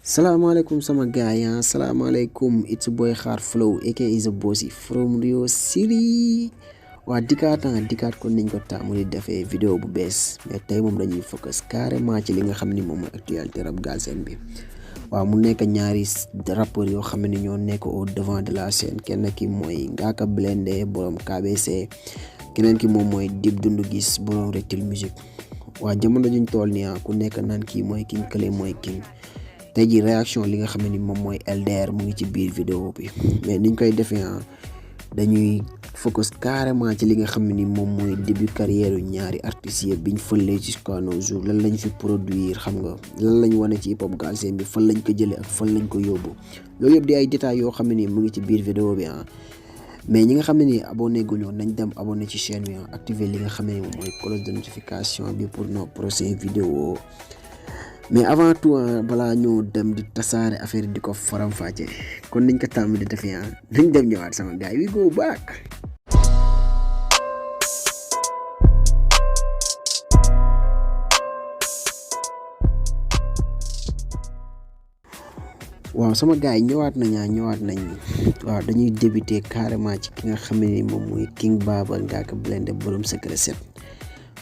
Salaamaaleykum sama gaay ya salaamaaleykum it's boy Xaar Flow aka is a bossy from Rio City waa dikkaat kon niñ ko taamu di defee vidéo bu bees mais tey moom dañuy focus carrément ci li nga xam ni moom mooy actualité rap Galsen bi waaw mu nekk ñaari rappeurs yoo xam ne ñoo nekk au devant de la scène kenn ki mooy Ngaaka Blindé borom KBC keneen ki moom mooy Dip Doundou Guiss borom Reptyle Music waa jamono juñ toll nii ku nekk naan kii mooy king kële mooy king tey jii réaction li nga xam ne ni moom mooy LDR mu ngi ci biir vidéo bi mais niñ koy defee dañuy focus carrément ci li nga xam ne ni moom mooy début carrière yu ñaari artistes yi biñ fëlee jusqu'à nos jours lan lañ fi produire xam nga lan lañ wane ci hip hop Galsen bi fan lañ ko jëlee ak fan lañ ko yóbbu loolu yëpp di ay détails yoo xam ne ni mu ngi ci biir vidéo bi mais ñi nga xam ne ni abonné guñu nañ dem abonné ci chaîne bi activer li nga xam ne ni moom mooy cloche de notification bi pour nos prochaines vidéos mais avant tout balaa ñoo dem di tasaare affaire di ko faram-fàcce kon niñ ko tàmm di defee nañ dem ñëwaat sama gars yi we go back. waaw sama gars yi ñëwaat nañ waaw dañuy débuter carrément ci ki nga xam ne ni moom mooy King Baba Ngaaka Blindé borom Secret 7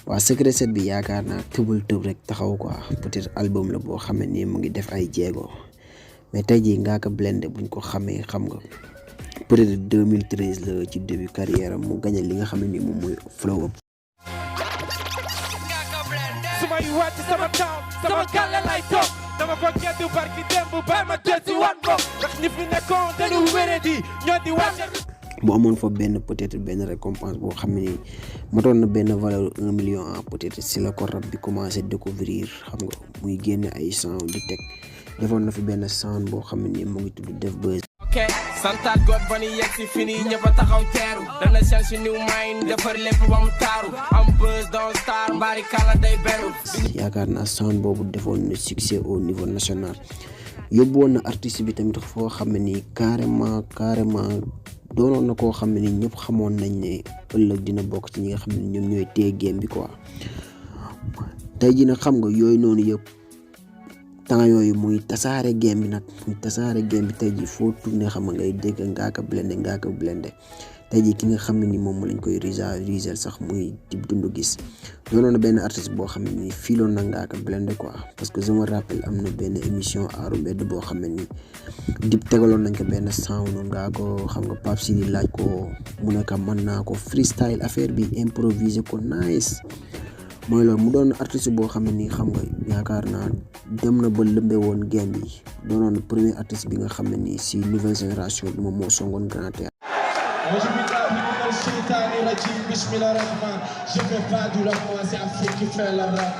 waaw Secret 7 bi yaakaar naa tëb rek taxaw quoi peut-être album la boo xam ne nii mu ngi def ay jéego mais tey jii Ngaaka Blindé buñ ko xamee xam nga peut-être 2013 la ci début carrière mu gagné li nga xam ne nii moom mooy flow up. sumay wàcc sama taw sama kàlla lay toog dama ko geddu barki démb bay ma jël si wan ko ndax ñi fi nekkoon dañu wéré di ñoo di wàcc bu amoon fa peut-être benn récompense boo xam ne matoon na benn valeur 1 million peut-être si la ko rap bi commencé découvrir xam nga muy génne ay sound di teg defoon na fi benn sound boo xam ne mu ngi tudd def buzz. ok santaat God ba ni yegg si fini ñëpp a taxaw teeru dana sel si new mind defar lépp ba mu taaru am buzz doon star mbaari kala day beru. yaakaar naa sound boobu defoon na succès au niveau national yóbbu woon na artiste bi tamit foo xam ne nii carrément doonoon na koo xam ne ni ñëpp xamoon nañ ne ëllëg dina bokk ci ñi nga xam ne ñoom ñooy téye game bi quoi tey jii nag xam nga yooyu noonu yëpp temps yooyu muy tasaare game bi nag tey jii foo tourné xam nga ngay dégg Ngaaka Blindé tey jii ki nga xam ne ni moom lañ koy risel sax muy Dip Doundou Guiss doonoon na benn artiste boo xam ne ni fiiloon na Ngaaka Blindé quoi parce que je me rappelle am na benn émission aaru mbedd boo xam ne ni Dip tegaloon nañ ko benn sound Ngaaka xam nga Pape Sidi laaj ko mu nekk mën naa ko freestyle affaire bi improviser ko nice mooy loolu mu doon artiste boo xam ne ni xam nga yaakaar naa dem na ba lëmbe woon game bi doonoon premier artiste bi nga xam ne ni si nouvelle génération bi moom moo songoon grand théâtre. Bismillahirrahman, je fais pas du rap, moi c'est Afrique qui fait le rap.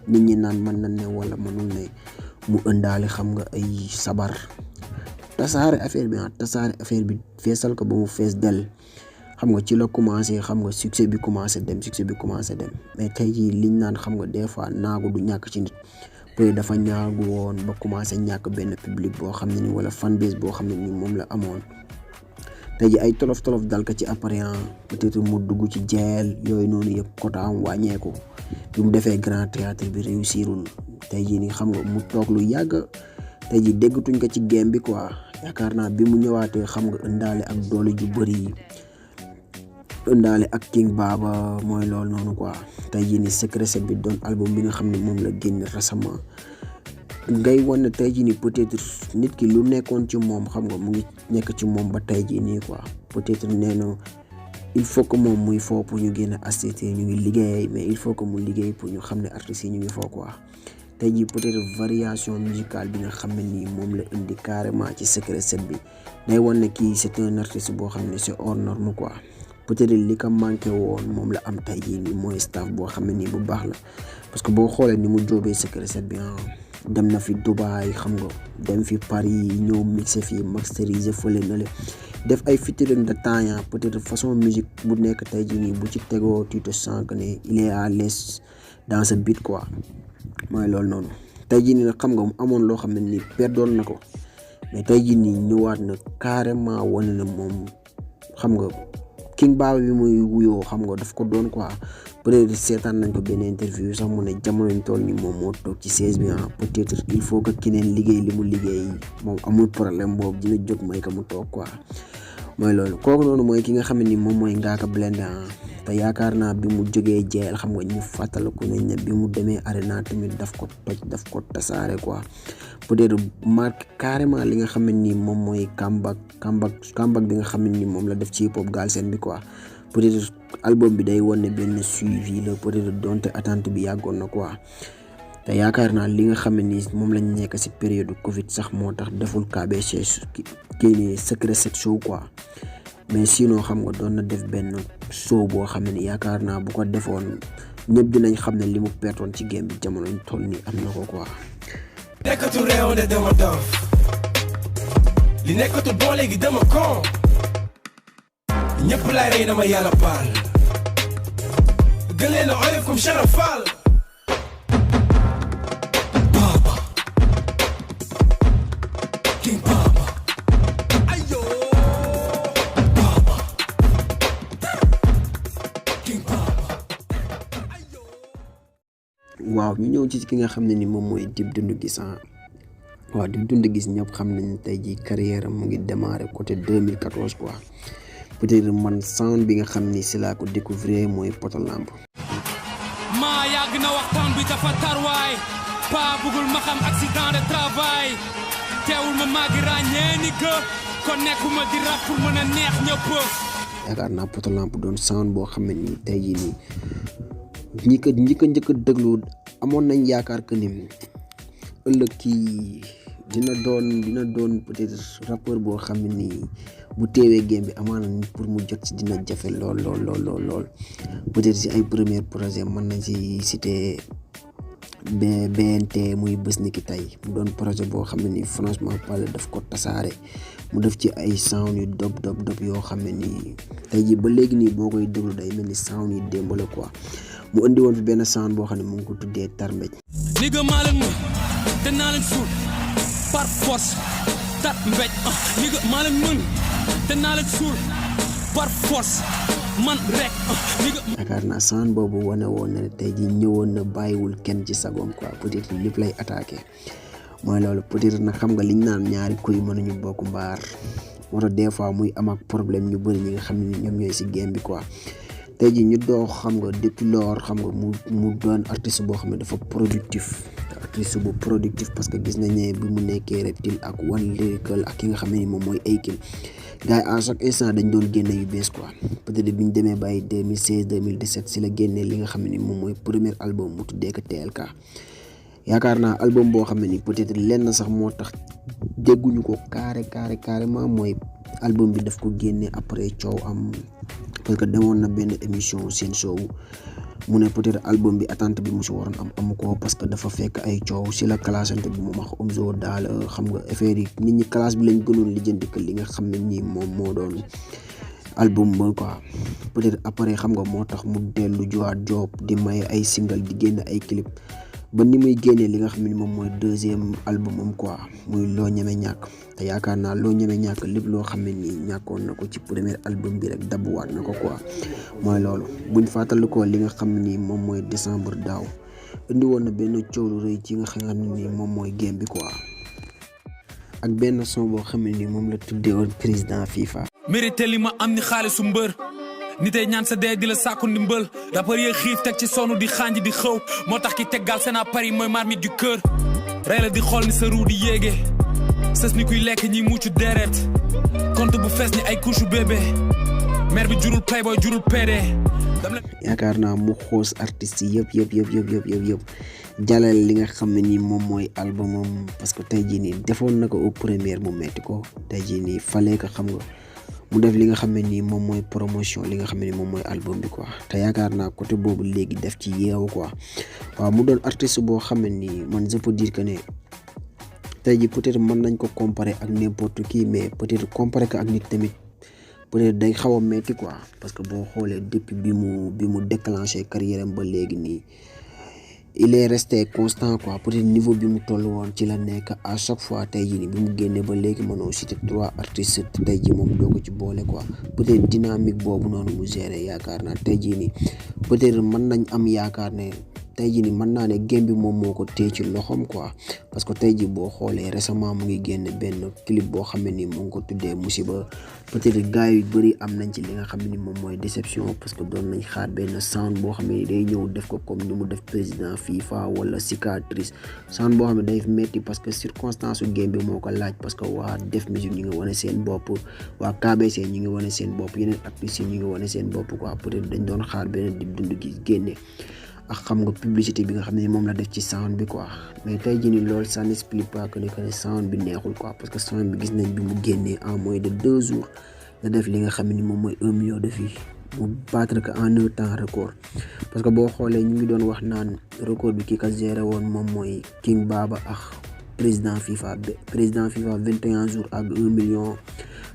nit ñi naan mën na ne wala mënul ne mu ëndaale xam nga ay sabar tasaare affaire bi feesal ko ba mu fees del xam nga ci la commencé xam nga succès bi commencé dem mais tey jii liñ naan xam nga des fois naagu du ñàkk ci nit peut dafa ñaagu woon ba commencé ñàkk benn public boo xam ne ni wala fanbase boo xam ne ni moom la amoon tey ji ay tolof dal ko ci après peut-être mu dugg ci jeel yooyu noonu yëpp quota am wàññeeku bi mu defee grand théâtre bi réussirul tey jii ni xam nga mu toog lu yàgg tey ji déggatuñ ko ci game bi quoi yaakaar naa bi mu ñëwaatee xam nga ëndaale ak doole ju bëri ëndaale ak King Baba mooy loolu noonu quoi tey jii ni Secret 7 bi doon album bi nga xam ne moom la génn récemment ngay wan ne tey jii ni peut-être nit ki lu nekkoon ci moom xam nga mu ngi nekk ci moom ba tey jii nii quoi peut-être nee na il faut que moom muy foo pour ñu génn assisté ñu ngi liggéey mais il faut que mu liggéey pour ñu xam ne artistes yi ñu ngi foo quoi tey jii peut-être variation musicale bi nga xam ne nii moom la indi carrément ci Secret 7 bi day wan ne kii c'est un artiste boo xam ne c'est hors norme quoi peut-être li ko manqué woon moom la am tey jii nii mooy staff boo xam ne nii bu baax la parce que boo xoolee ni mu jóobee Secret 7 bi dem na fi Dubaï xam nga dem fi Paris ñëw mixé fi masteriser fële na le def ay featuring de temps peut-être façon musique bu nekk tey jii nii bu ci tegoo tu te sens que ne il est à l'aise dans ce beat quoi mooy loolu noonu tey jii nii nag xam nga mu amoon loo xam ne nii perdoon na ko mais tey jii nii ñëwaat na carrément wane na moom xam nga King Baba bi muy wuyoo xam nga daf ko doon quoi peut-être seetaan nañ ko benn interview sax mu ne jamono ñu toll ni moom moo toog ci 16 bi peut-être il faut que keneen liggéey li mu liggéey moom amul problème boobu dina jóg may ko mu toog quoi mooy loolu kooku noonu mooy ki nga xam ne ni moom mooy Ngaaka Blindé te yaakaar naa bi mu jógee jeel xam nga ñu fàttaliku nañ ne bi mu demee arena tamit daf ko toj daf ko tasaare quoi peut-être marque carrément li nga xam ne ni moom mooy comeback bi nga xam ne ni moom la def ci hip hop Galsen bi quoi peut-être album bi day wane benn suivi la peut-être donte attente bi yàggoon na quoi te yaakaar naa li nga xam ne ni moom lañ nekk ci période Covid sax moo tax deful KBC kii ni Secret 7 show quoi mais sinon xam nga doon na def benn show boo xam ne ni yaakaar naa bu ko defoon ñëpp dinañ xam ne li mu pertoon ci game bi jamono ñu toll nii am na ko quoi. nekkatu réew de dama dof li nekkatu bon léegi dama kon ñëpp lay rey dama yàlla baal gën leen a oyof comme Cheikh Fall Baba King Baba ayo Baba King Baba ayo. waaw ñu ñëw ci ki nga xam ne ni moom mooy Dip Doundou Guiss waaw Dip Doundou Guiss ñëpp xam nañ tey ji carrière am mu ngi démarré côté 2014 quoi peut-être man sound bi nga xam ni si laa ko découvrir mooy Poto Lamp. maa yàgg na waxtaan bi dafa tarwaay pa bugul ma xam accident de travail teewul ma maa ngi ràññee ni que kon nekkuma di rap pour mën a neex ñëpp. yaakaar naa Poto Lamp doon sound boo xam ne ni tey jii nii ñi ko njëkk a déglu amoon nañ yaakaar que ni ëllëg kii dina doon peut-être rappeur boo xam ne nii bu teewee game bi amaana pour mu jot ci dina jafe lool peut-être ci ay premier projet mën nañ ci citer BNT muy bés ni ki tey mu doon projet boo xam ne nii franchement parler daf ko tasaare mu def ci ay sound yu dop yoo xam ne nii tey jii ba léegi nii boo koy déglu day mel ni sound yi démb la quoi mu indi woon fi benn sound boo xam ne mu ngi ko tuddee Tarmbej. ni nga maa leen mën te naa leen suul par force Tarmbej ni nga maa leen mën te naa leen suul par force man rek ni nga. yaakaar naa sound boobu wane woon na tey jii ñëwoon na bàyyiwul kenn ci sagoom quoi peut-être lépp lay attaqué mooy loolu peut-être nag xam nga liñ naan ñaari kuy mënuñu bokk mbaar moo tax des fois muy am ak problème ñu bëri ñi nga xam ne ñoom ñooy si game bi quoi. tey jii ñu doo xam nga depuis lors xam nga mu doon artiste boo xam ne dafa productif parce que gis nañ ne bi mu nekkee Reptile ak One Lyrical ak ki nga xam ne ni moom mooy Akil gars yi à chaque instant dañ doon génne yu bees quoi peut-être bi ñu demee bàyyi 2016 2017 si la génnee li nga xam ne ni moom mooy premier album mu tuddee ko TLK yaakaar naa album boo xam ne ni peut-être lenn sax moo tax dégguñu ko carrément mooy album bi daf ko génne après coow am. parce que demoon na benn émission seen show mu ne peut-être album bi attente bi mu si waroon amu ko parce que dafa fekk ay coow si la classante bi mu wax Omzo daal xam nga affaire yi nit ñi classe bi lañ gënoon lijjanti que li nga xam ne nii moom moo doon album ba quoi peut-être après xam nga moo tax mu dellu juwaat job di may ay single di génn ay clip ba ni muy génnee li nga xam ne moom mooy deuxième album am quoi muy loo ñeme ñàkk te yaakaar naa loo ñeme ñàkk lépp loo xam ne nii ñàkkoon na ko ci premier album bi rek dabuwaat na ko quoi mooy loolu buñ fàttalikoo li nga xam ne nii moom mooy décembre daaw indi woon na benn coow lu rëy ci nga xam ne nii moom mooy game bi quoi ak benn son boo xam ne nii moom la tuddee woon président FIFA. mérité li ma am ni xaalisu mbër nit ay ñaan sa dee di la sàkku ndimbal rappeur yi xiif teg ci sonu di xànj di xëw moo tax ki teggal seen Paris mooy marmite du cœur rey la di xool ni sa ruu di yéege sës ni kuy lekk ñi muccu deret compte bu fees ni ay couche bébé mère bi jurul playboy jurul PD. yaakaar naa mu xoos artistes yi yëpp jàllale li nga xam ne nii moom mooy albumam parce que tey jii nii defoon na ko au première mu metti ko tey jii nii fallait que xam nga mu def li nga xam ne nii moom mooy promotion li nga xam ne nii moom mooy album bi quoi te yaakaar naa côté boobu léegi def ci yeewu quoi waaw mu doon artiste boo xam ne nii man je peux dire que ne tey jii peut-être mën nañ ko comparer ak n'importe qui mais peut-être comparer ko ak nit tamit peut-être day xaw a metti quoi parce que boo xoolee depuis bi mu déclenché carrière am ba léegi nii il est resté constant quoi peut-être niveau bi mu toll woon ci la nekk à chaque fois tey jii nii bi mu génnee ba léegi mënoo citer 3 artistes tey jii moom doo ko ci boole quoi peut-être dynamique boobu noonu mu géré yaakaar naa tey jii nii peut-être mën nañ am yaakaar ne tey jii nii mën naa ne game bi moom moo ko téye ci loxoom quoi parce que tey jii boo xoolee récemment mu ngi génne benn clip boo xam ne nii mu ngi ko tuddee musiba peut-être gars yu bëri am nañ ci li nga xam ne ni moom mooy déception parce que doon nañ xaar benn sound boo xam ne ni day ñëw def ko comme ni mu def président FIFA wala cicatrice sound boo xam ne day metti parce que circonstance su game bi moo ko laaj parce que waa Def Music ñu ngi wane seen bopp waa KBC ñu ngi wane seen bopp yeneen artistes yi ñu ngi wane seen bopp quoi peut-être dañ doon xaar benn Dip Doundou Guiss génne ak xam nga publicité bi nga xam ne moom la def ci sound bi quoi mais tey jii nii loolu ça n'explique pas que ne sound bi neexul quoi parce que sound bi gis nañ bi mu génnee en moins de 2 jours la def li nga xam ne moom mooy 1 million de vues mu battre que en un temps record parce que boo xoolee ñu ngi doon wax naan record bi ki ka géré woon moom mooy King Baba ak président FIFA 21 jours ak 1 million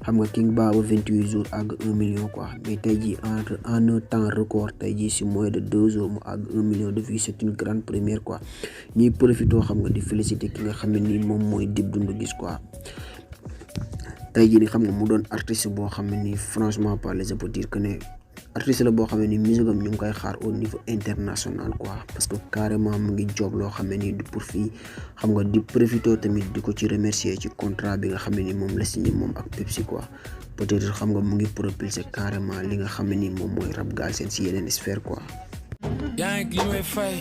xam nga King Baba 28 jours ak 1 million quoi mais tey jii en un temps record tey jii si moins de 2 jours mu ak 1 million de vues c'est une grande première quoi ñuy profité xam nga di féliciter ki nga xam ne nii moom mooy Dip Doundou Guiss quoi tey jii nii xam nga mu doon artiste boo xam ne nii franchement parler je peux dire que ne artiste la boo xam ne nii musique am ñu ngi koy xaar au niveau international quoi parce que carrément mu ngi job loo xam ne nii du pour fii xam nga di profité tamit di ko ci remercier ci contrat bi nga xam ne nii moom la signé moom ak Pepsi quoi peut-être xam nga mu ngi propulser carrément li nga xam ne nii moom mooy rap Galsen si yeneen sphère quoi. yaa ngi li may fay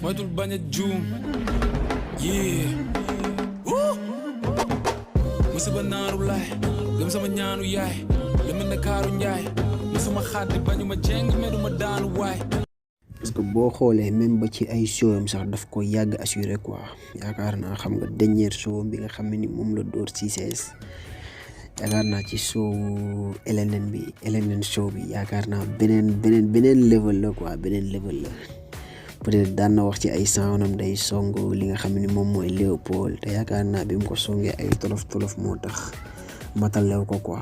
moytul bañ a juum yee musiba naaru laay gëm sama ñaanu yaay la mel ne kaaru njaay musuma xaddi bañu ma jeng meduma daanu waay parce que boo xoolee même ba ci ay showam sax daf ko yàgg assuré quoi yaakaar naa xam nga dernier show bi nga xam ne ni moom la door CCS yaakaar naa ci show LNN show bi yaakaar naa beneen level la quoi beneen level la peut-être daan na wax ci ay soundam day song li nga xam ne moom mooy Léopold te yaakaar naa bi mu ko songee ay tolof moo tax matalew ko quoi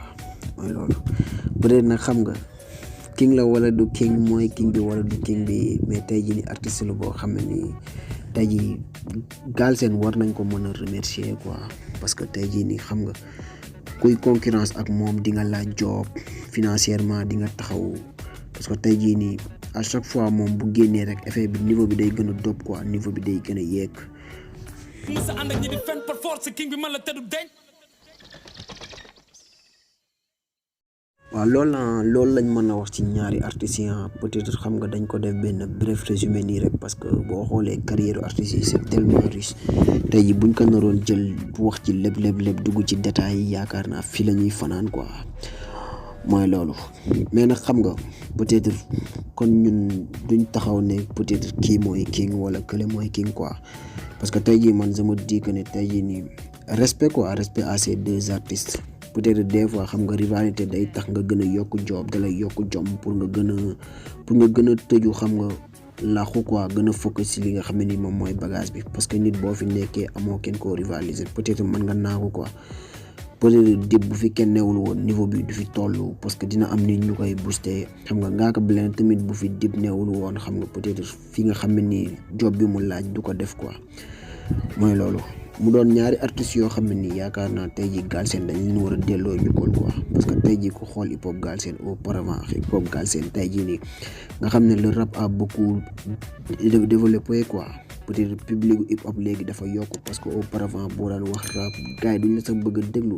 mooy loolu peut-être nag xam nga king la wala du king mooy king bi wala du king bi mais tey jii ni artiste la boo xam ne ni tey jii Galsen war nañ ko mën a remercier quoi parce que tey jii ni xam nga kuy concurrence ak moom di nga laaj job financièrement di nga taxaw parce que tey jii nii à chaque fois moom bu génnee rek effet bi niveau bi day gën a dóob quoi niveau bi day gën a yéeg. musa ànd ak ñi di fen par force king bi man la teddu deñ waaw loolu lañ mën a wax ci ñaari artistes yi peut-être xam nga dañ ko def benn bref résumé nii rek parce que boo xoolee carrière artistes yi c'est tellement riche tey jii buñ ko naroon jël wax ci lépp dugg ci détails yi yaakaar naa fii la ñuy fanaan quoi mooy loolu mais nag xam nga peut-être kon ñun duñ taxaw ne peut-être kii mooy king wala kële mooy king quoi parce que tey jii man je me dis que ne tey jii nii respect à ces deux artistes. peut-être des fois xam nga rivalité day tax nga gën a yokk job da lay yokk jom pour nga gën a tëju xam nga laaxu quoi gën a focus ci li nga xam ne ni moom mooy bagage bi parce que nit boo fi nekkee amoo kenn koo rivaliser peut-être mën nga naagu quoi peut-être Dip bu fi kenn newul woon niveau bi du fi toll parce que dina am nit ñu koy booster xam nga Ngaaka Blindé tamit bu fi Dip newul woon xam nga peut-être fi nga xam ne ni job bi mu laaj du ko def quoi mooy loolu. mu doon ñaari artistes yoo xam ne nii yaakaar naa tey jii Galsen dañ leen war a delloo njukkal quoi parce que tey jii ku xool hip hop Galsen auparavant ak hip hop Galsen tey jii nii nga xam ne le rap a beaucoup développé quoi peut-être public hip hop léegi dafa yokk parce que auparavant boo daan wax rap gars yi duñ la sax bëgg a déglu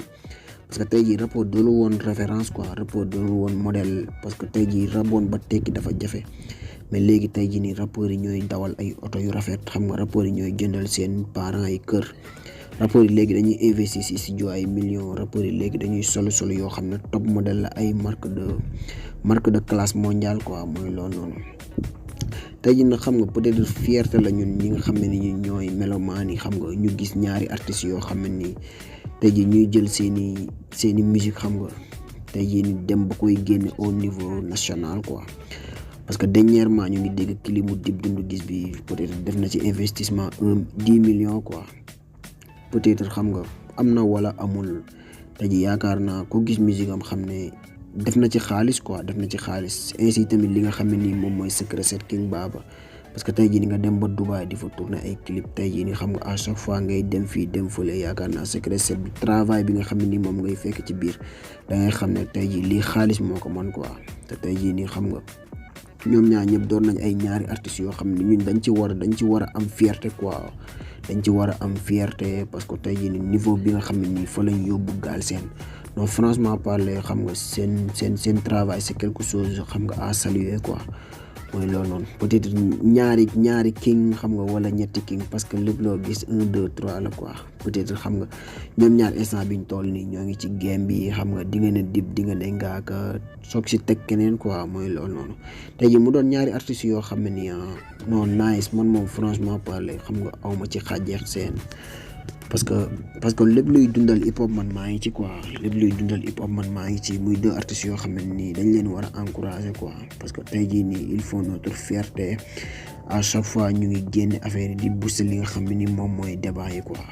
parce que tey jii rapport doonu woon référence quoi rapport doonu woon modèle parce que tey jii raboon ba tekki dafa jafe. mais léegi tey jii nii rappeurs yi ñooy dawal ay oto yu rafet xam nga rappeurs yi ñooy jëndal seen parents yi kër rappeurs yi léegi dañuy investir ci studio ay millions rappeurs yi léegi dañuy solo yoo xam ne top modèle la ay marque de classe mondiale quoi mooy loolu noonu. tey jii nag xam nga peut-être fierté la ñun ñi nga xam ne ni ñooy melomaan yi xam nga ñu gis ñaari artistes yoo xam ne ni tey jii ñuy jël seeni musique xam nga tey jii ni dem ba koy génne au niveau national quoi. parce que dernièrement ñu ngi dégg clip mu Dip Doundou Guiss bi peut-être def na ci investissement 10 millions quoi peut-être xam nga am na wala amul tey jii yaakaar naa ko gis musique am xam ne def na ci xaalis quoi def na ci xaalis ainsi tamit li nga xam ne nii moom mooy secret set King Baba parce que tey jii ni nga dem ba Dubaï di fa tourner ay clip tey jii ni xam nga à chaque fois ngay dem fii dem fële yaakaar naa secret set bi travail bi nga xam ne ni moom ngay fekk ci biir da ngay xam ne tey jii lii xaalis moo ko mën quoi te tey jii nii xam nga ñoom ñaar ñëpp doon nañ ay ñaari artistes yoo xam ne ñun dañ ci war a am fierté quoi dañ ci war a am fierté parce que tey jii nii niveau bi nga xam ne nii fa lañ yóbbu Galsen non franchement parler xam nga seen travail c'est quelque chose xam nga à saluer quoi mooy loolu noonu peut-être ñaari king xam nga wala ñetti king parce que lépp loo gis 1 2 3 la quoi peut-être xam nga ñoom ñaar instant biñ toll nii ñoo ngi ci game bi xam nga di nga ne Dip di nga ne Ngaaka soog si teg keneen quoi mooy loolu noonu tey jii mu doon ñaari artistes yoo xam ne nii non nice man moom franchement parler xam nga awma ci xàjjeex seen parce que lépp luy dundal hip hop man maa ngi ci quoi lépp luy dundal hip hop man maa ngi ci muy deux artistes yoo xam ne nii dañ leen war a encourager quoi parce que tey jii nii il faut notre fierté à chaque fois ñu ngi génne affaire yi di booster li nga xam ne ni moom mooy débat yi quoi.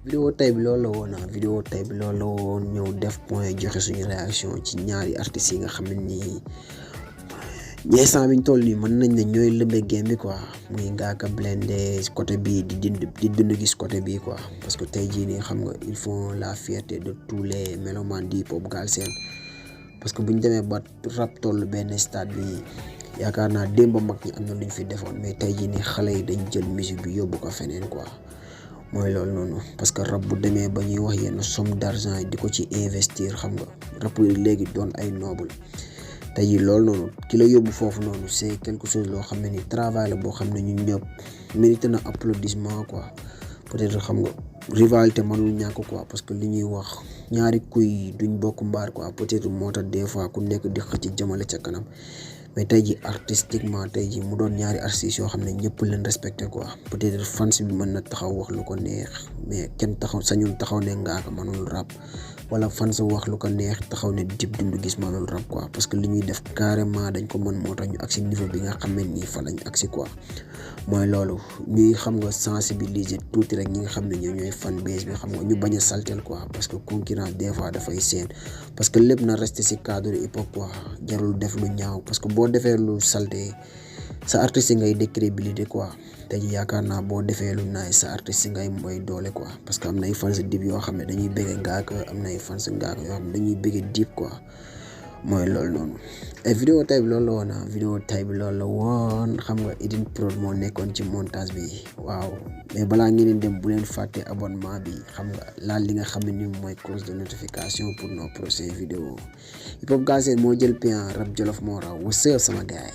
vidéo tey bi loolu la woon ñëw def point joxe suñu réaction ci ñaari artistes yi nga xam ne nii instant biñ toll nii mën nañ ne ñooy lëmbe game bi quoi muy Ngaaka Blindé côté bii di dund gis côté bii quoi parce que tey jii nii xam nga ils font la fierté de tous les mélomanes di hip hop Galsen parce que buñ demee ba rap toll benn stade bi yaakaar naa démb mag ñi am na luñ fi defoon mais tey jii nii xale yi dañ jël musique bi yóbbu ko feneen quoi mooy loolu noonu parce que rap bu demee ba ñuy wax yenn somme d'argent yi di ko ci investir xam nga rap yi léegi doon ay noble tey jii loolu noonu ki la yóbbu foofu noonu c'est quelque chose loo xam ne ni travail la boo xam ne ñun ñëpp mérité na applaudissement quoi peut-être xam nga rivalité mënul ñàkk quoi parce que li ñuy wax ñaari kuy duñ bokk mbaar quoi peut-être moo tax des fois ku nekk di xëcc jëmale ca kanam mais tey jii artistiquement tey jii mu doon ñaari artistes yoo xam ne ñëpp leen respecté quoi peut-être fans bi mën na taxaw wax lu ko neex mais kenn sañul taxaw ne Ngaaka mënul rap wala fans wax lu ko neex taxaw ne Dip Doundou Guiss mënul rap quoi parce que li ñuy def carrément dañ ko mën moo tax ñu agsi niveau bi nga xam ne nii fa lañ agsi quoi mooy loolu ñuy xam nga sensibiliser tuuti rek ñi nga xam ne ñooy fan base bi xam nga ñu bañ a saltel quoi parce que concurrence des fois dafay seen parce que lépp na rester ci cadre hip hop quoi jarul def lu ñaaw parce que boo defee lu salté sa artiste ngay décrédibilité quoi te yaakaar naa boo defee lu naay sa artiste ngay mooy doole quoi parce que am na ay fans Dip yoo xam ne dañuy bëgg Ngaaka am na ay fans Ngaaka yoo xam ne dañuy bëgg Dip quoi mooy loolu noonu et vidéo tay bi loolu la woon xam nga Edine Prod moo nekkoon ci montage bi waaw mais balaa ngeen dem bu leen fàtte abonnement bi xam nga laal li nga xam ne ni mooy cloche de notification pour nos prochaines vidéos hip hop Galsen moo jël pian rap Jolof moo raw wësël sama gaay